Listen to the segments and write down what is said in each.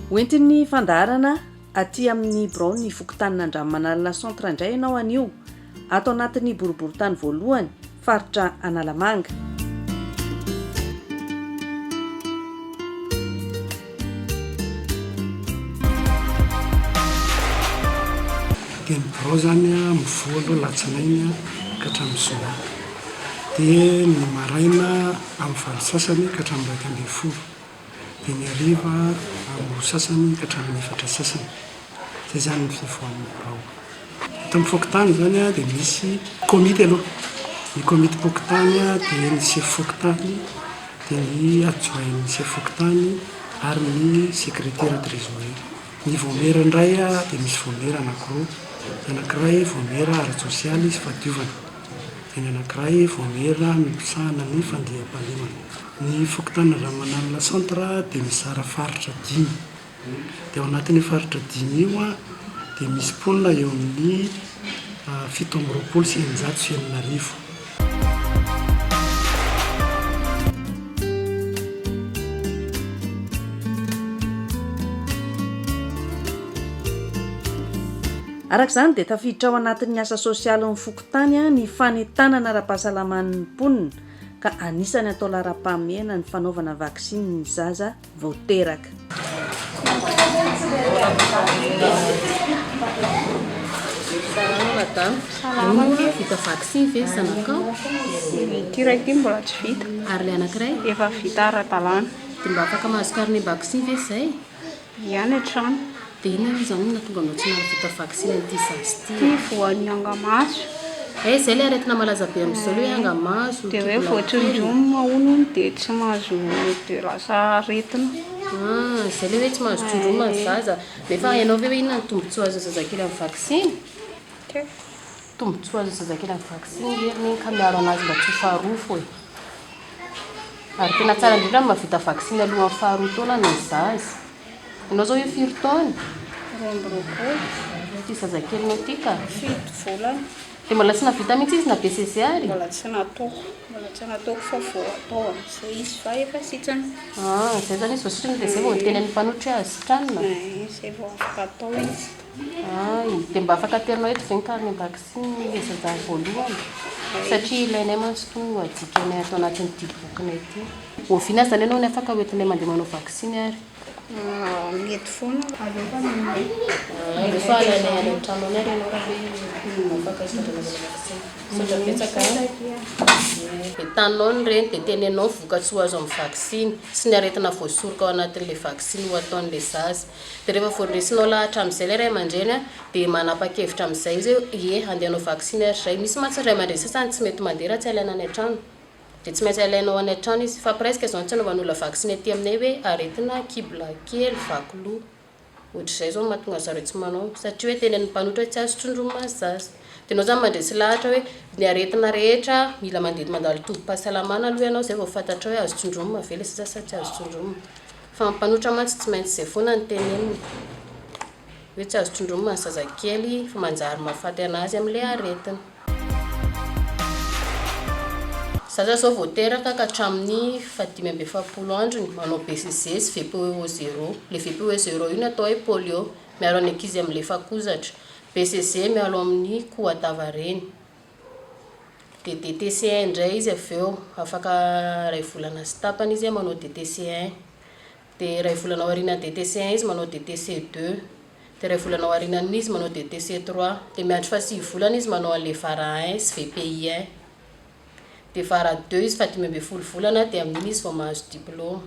Hoentin'ny fandaharana aty amin'ny biraon'ny fokontanin'Andranomanalina Centre indray ianao anio, ato anatin'ny boriborintany voalohany, faritra Analamanga. Dia ny birao izany mivoha aloha alatsinainy ka hatramin'ny zoma. Dia ny maraina amin'ny valo sasany ka hatramin'ny 11. Dia ny hariva amin'ny roa sasany ka hatramin'ny efatra sasany. Izay izany ny fivoahan'ny birao. Eto amin'ny fokontany izany dia misy komity aloha. Ny komitim-pokontany dia ny sefo fokontany, dia ny adjoint-n'ny sefo fokontany ary ny sekretera trésorier. Ny vaomiera indray dia misy vaomiera anankiroa. Ny anankiray vaomiera ara-tsosialy sy fahadiovana, dia ny anankiray vaomiera misahana ny fandriampahalemana. Ny fokontany Ramanalina Centre dia mizara faritra dimy. Dia ao anatin'io faritra dimy io dia misy mponina eo amin'ny 627. Araka izany dia tafiditra ao anatin'ny asa sosialin'ny fokontany ny fanentanana ara-pahasalaman'ny mponina ka anisan'ny atao laharam-pahamehana ny fanaovana vaksiny ny zaza vao teraka. Salama madame. Salama. Vita vaccin ve ny zanakao? Ity iray ity mbola tsy vita. Ary ilay anankiray? Efa vita ara-dalàna. Dia mba afaka mahazo carnet vaccin ve izay? Ie, any an-trano. Dia inona aloha izany no nahatonga anao tsy nahavita vaksiny an'ity zaza ity e? Ity voan'ny angamaso. Hay izay ilay aretina malaza be amin'izao ilay hoe angamaso, Dia hoe voatsindromina hono hono dia tsy mahazo dia lasa aretina. Ah, izay ilay hoe tsy mahazo tsindromina ny zaza. Nefa hainao ve hoe inona ny tombontsoa azon'ny zazakely amin'ny vaksiny? Tombontsoa azon'ny zazakely amin'ny vaksiny ry ry neny ka miaro an'azy mba tsy ho farofo e. Ary tena tsara indrindra ny mahavita vaksiny alohan'ny faharoa taonany ny zaza. Ianao izao io firy taona? 22. Ity zazakelinao ity ka? Fito volana. Dia mbola tsy nahavita mihitsy izy na BCC ary? Mbola tsy nataoko. Mbola tsy nataoko fa vao atao amin'izay izy fa efa sitrana. Ah, izay izany izy vao sitrana dia izay vao niteny an'ny mpanotra hoe azo sitranina? Ee, izay vao afaka atao izy. Hay, dia mba afaka aterinao eto ve ny carnet vaksiny ilay zaza voalohany? Satria ilainay mantsy itony ho adikanay ato anatin'ity bokinay ity. Oviana izany ianao no afaka hoentinay mandeha manao vaksiny ary? Mety foana, aleo fa manome. Aleo fa alainay any an-trano any ary ianao raha hoe afaka hitondra anaovana vaksiny. Misaotra betsaka an. Entaninao ny reny dia tenenao ny vokatsoa azo amin'ny vaksiny sy ny aretina voasoroka ao anatin'ilay vaksiny ho ataon'ilay zaza. Dia rehefa voaresinao lahatra amin'izay ilay ray aman-dreny an, dia manapa-kevitra amin'izay izy hoe ie, handeha hanao vaksiny ary izay. Misy mantsy ny ray aman-dreny sasany tsy mety mandeha raha tsy alaina any an-trano. Dia tsy maintsy alainao any an-trano izy. Fa presque izao no tsy anaovan'olona vaksiny aty aminay hoe aretina kibla kely, vaky loha. Ohatr'izay izao no mahatonga an-dry zareo tsy manao. Satria hoe tenenin'ny mpanotra hoe tsy azo tsindromina ny zaza. Dia ianao izany mandresy lahatra hoe ny aretina rehetra mila mandeha mandalo tobim-pahasalamana aloha ianao izay vao fantatrao hoe azo tsindromina ve ilay zaza sa tsy azo tsindromina. Fa ny mpanotra mantsy tsy maintsy izay foana no tenenina. Hoe tsy azo tsindromina ny zazakely fa manjary mahafaty an'azy amin'ilay aretina. Zaza zao vao teraka ka hatramin'ny faha 45 androny manao BCG sy VPO zéro. Ilay VPO zéro io no atao hoe polio, miaro ny ankizy amin'ny lefakozatra. BCG miaro amin'ny kohadavareny. Dia DTC un indray izy avy eo, afaka iray volana sy tapany izy manao DTC un. Dia iray volana aorianan'ny DTC un izy manao DTC deux. Dia iray volana aorianan'iny izy manao DTC trois. Dia miandry fahasivy volana izy manao an'ilay vara un sy VPI un. Dia vara deux izy faha 15 volana dia amin'iny izy vao mahazo diplaoma.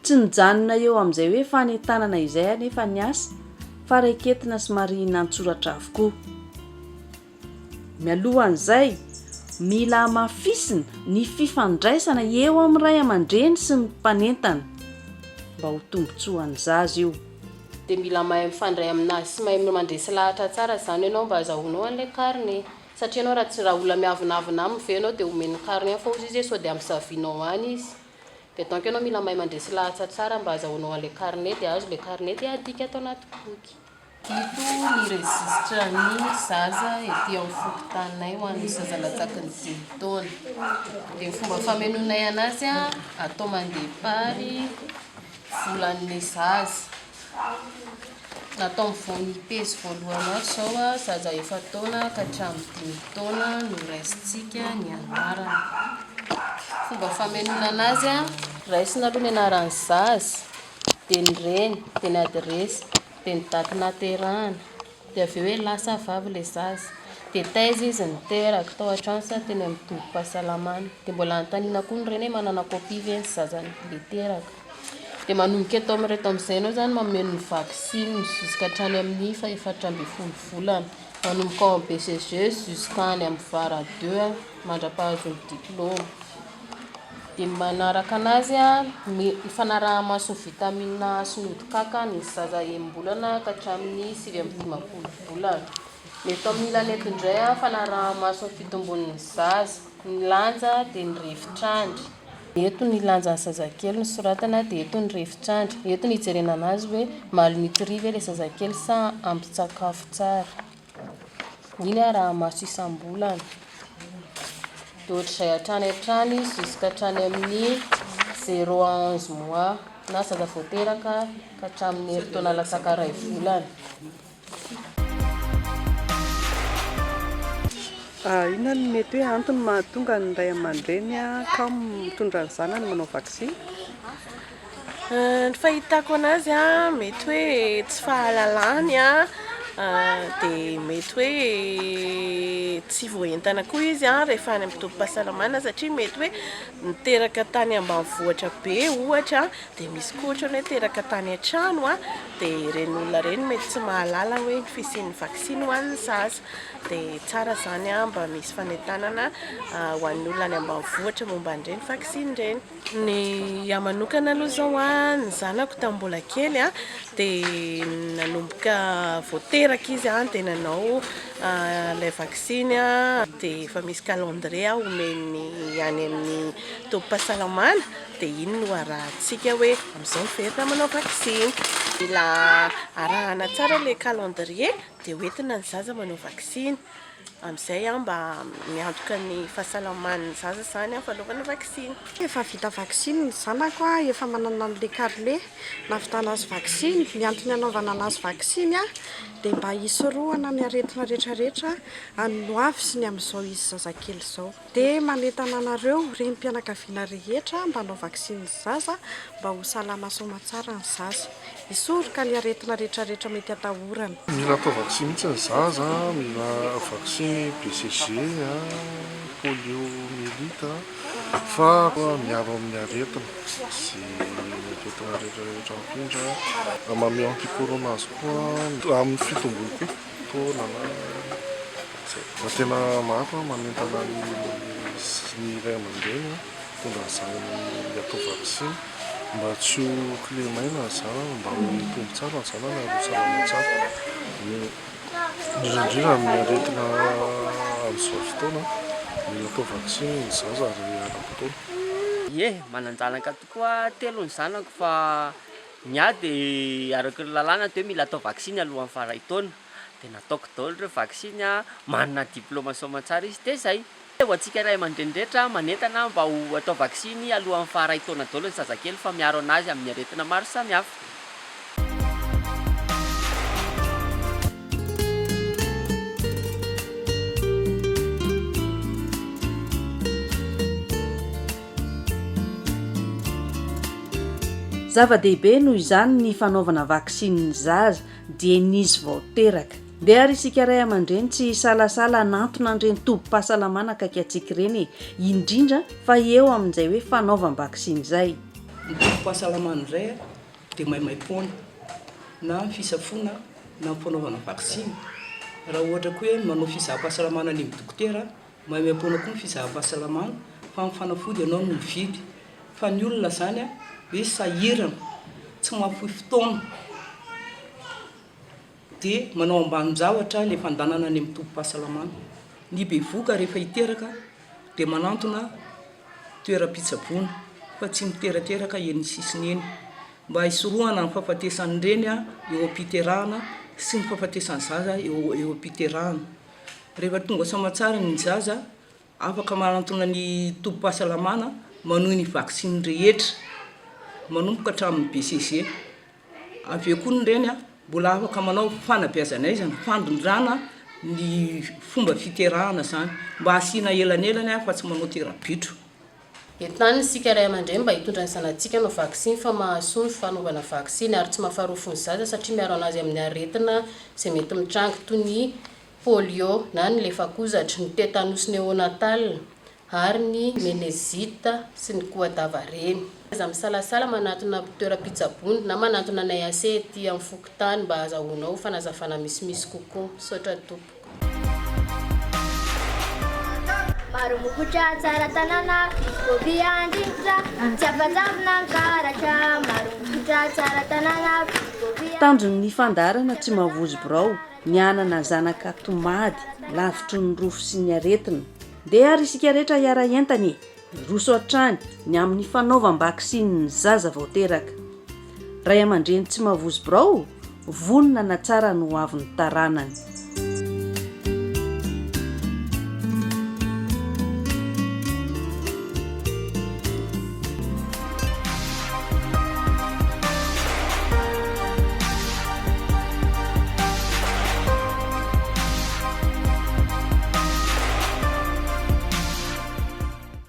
Tsy nijanona eo amin'izay hoe fanentanana izay anefa ny asa fa raiketina sy marihina an-tsoratra avokoa. Mialohan'izay, mila hamafisina ny fifandraisana eo amin'ny ray aman-dreny sy ny mpanentana mba ho tombontsoan'ny zaza io. Dia mila mahay mifandray aminazy sy mahay mandresy lahatra tsara izany ianao mba azahoanao an'ilay carnet. Satria ianao raha tsy raha olona miavonavona aminy ve ianao dia omeny carnet fa hozy izy hoe sao dia ampizavianao any izy. Dia donc ianao mila mahay mandresy lahatra tsara mba azahoanao an'ilay carnet dia azo ilay carnet dia adika ato anaty boky. Ito ny registre ny zaza ety amin'ny fokontaninay ho an'ny zaza latsaky ny dimy taona. Dia ny fomba famenoanay anazy atao mandeha pary volan'ny zaza. Natao vao ny pejy voalohany ato izao, zaza efa-taona ka hatramin'ny dimy taona no raisintsika ny anarana. Fomba famenoana anazy, raisina aloha ny anaran'ny zaza, dia ny reny, dia ny adiresy, dia ny daty nahaterahana, dia avy eo hoe lahy sa vavy ilay zaza, dia taiza izy niteraka, tao an-trano sa teny amin'ny tobim-pahasalamana, dia mbola anontaniana koa ny reny hoe manana kopia ve ny zaza ilay teraka. Dia manomboka eto amin'ireto amin'izay ianao izany mameno ny vaksiny jusqu'à hatrany amin'ny faha-14 volana. Manomboka ao amin'ny BCG jusqu'à any amin'ny VAR deux mandra-pahazo ny diplaoma. Dia manaraka anazy ny fanaraha-maso ny vitamine A sy ny odi-kaka ny zaza enim-bolana ka hatramin'ny 59 volana. Ny eto amin'ny ilany eto indray fanaraha-maso ny fitombon'ny zaza, ny lanja dia ny refitr'andry. Eto ny lanjan'ny zazakely no soratana dia eto ny refitr'andry. Eto ny hijerena anazy hoe malnutri ve ilay zazakely sa ampy tsakafo tsara. Iny araha-maso isam-bolana. Dia ohatr'izay hatrany hatrany jusqu'à hatrany amin'ny zéro à onze mois na zaza vao teraka ka hatramin'ny herintaona latsaka iray volana. Inona no mety hoe antony mahatonga ny ray aman-dreny kamo mitondra ny zanany manao vaksiny? Ny fahitako an'azy an, mety hoe tsy fahalalany an, dia mety hoe tsy voaentana koa izy an rehefa any amin'ny tobim-pahasalamana satria mety hoe niteraka tany ambanivohitra be ohatra dia misy koa ohatran'ny hoe teraka tany an-trano an, dia ireny olona ireny mety tsy mahalala hoe ny fisian'ny vaksiny ho an'ny zaza. Dia tsara izany mba misy fanentanana ho an'ny olona any ambanivohitra momba an'ireny vaksiny ireny. Ny ahy manokana aloha izao an, ny zanako tamin'ny mbola kely an, dia nanomboka vao teraka izy an, dia nanao ilay vaksiny an, dia efa misy calendrier omen'ny any amin'ny tobim-pahasalamana. Dia iny no arahantsika hoe amin'izao miverina manao vaksiny. Mila arahana tsara ilay calendrier dia hoentina ny zaza manao vaksiny. Amin'izay mba miantoka ny fahasalaman'ny zaza izany amin'ny fanaovana vaksiny. Efa vita vaksiny ny zanako, efa manana an'ilay carnet nahavitana azy vaksiny. Ny antony hanaovana anazy vaksiny dia mba hisorohana ny aretina rehetrarehetra amin'ny ho avy sy ny amin'izao izy zazakely izao. Dia manentana anareo renim-pianakaviana rehetra mba hanao vaksiny ny zaza mba ho salama soamatsara ny zaza. Hisoroka ny aretina rehetrarehetra mety atahorana. Mila atao vaksiny mihitsy ny zaza, mila vaksiny BCG, poliomyélite fa miaro amin'ny aretina sy aretina rehetrarehetra mifindra, manome anti-corona azy koa amin'ny fitombony koa taona na Zay. Raha tena maro manentana ny ny ray aman-dreny hitondra ny zanany hatao vaksiny mba tsy ho kilemaina ny zanany, mba ho hitombo tsara ny zanany ary ho salama tsara. Indrindra indrindra amin'ny aretina amin'izao fotoana, mila atao vaksiny ny zaza ary ara-potoana. Ie, manan-janaka tokoa, telo ny zanako fa ny ahy dia araka ny lalàna dia hoe mila atao vaksiny alohan'ny faha iray taona. Dia nataoko daholo ireo vaksiny a, manana diploma soamantsara izy dia zay. Ho antsika ray aman-dreny rehetra, manentana mba ho atao vaksiny alohan'ny faha iray taona daholo ny zazakely fa miaro anazy amin'ny aretina maro samihafa. Zava-dehibe noho izany ny fanaovana vaksiny ny zaza dieny izy vao teraka. Ndeha ary isika ray aman-dreny tsy hisalasala hanantona an'ireny tobim-pahasalamana akaiky antsika ireny e! Indrindra fa eo amin'izay hoe fanaovam-baksiny izay. Ny tobim-pahasalamana indray dia maimaim-poana na ny fisafoana na ny fanaovana vaksiny. Raha ohatra koa hoe manao fizaham-pahasalamana any amin'ny dokotera, maimaim-poana koa ny fizaham-pahasalamana fa ny fanafody ianao no mividy. Fa ny olona izany hoe sahirana, tsy mahafoy fotoana dia manao ambanin-javatra ilay fandanana any amin'ny tobim-pahasalamana. Ny bevohoka rehefa hiteraka dia manantona toeram-pitsaboana fa tsy miterateraka eny sisiny eny. Mba hisorohana ny fahafatesan'ny reny eo am-piterahana. sy ny fahafatesan'ny zaza eo eo am-piterahana. Rehefa tonga soamantsara ny zaza, afaka manantona ny tobim-pahasalamana manohy ny vaksiny rehetra manomboka hatramin'ny BCG. Avy eo koa ny reny mbola afaka manao fanabeazan'aizana, fandrindrana ny fomba fiterahana izany mba hasiana elanelany fa tsy manao tera-bitro. Entanina isika ray aman-dreny mba hitondra ny zanatsika hanao vaksiny fa mahasoa ny fanaovana vaksiny ary tsy mahafarofy ny zaza satria miaro anazy amin'ny aretina izay mety mitranga toy ny polio na ny lefakozatra, ny tétanos néonatal ary ny menezita sy ny kohadavareny. Aza misalasala manatona toeram-pitsaboana na manatona anay AC ety amin'ny fokontany mba hahazahoanao fanazavana misimisy kokoa. Misaotra tompoko. Maromokotra tsara tanàna, Gobi andringotra, tsy afa-javona Ankaratra. Maromokotra tsara tanàna, Gobi. Tanjon'ny fandaharana tsy mahavozo birao ny hanana zanaka tomady lavitry ny rofy sy ny aretina. Ndeha ary isika rehetra hiara-hientana e! Hiroso hatrany ny amin'ny fanaovam-baksiny ny zaza vao teraka. Ray aman-dreny tsy mahavozo birao, vonona hanatsara ny hoavin'ny taranany.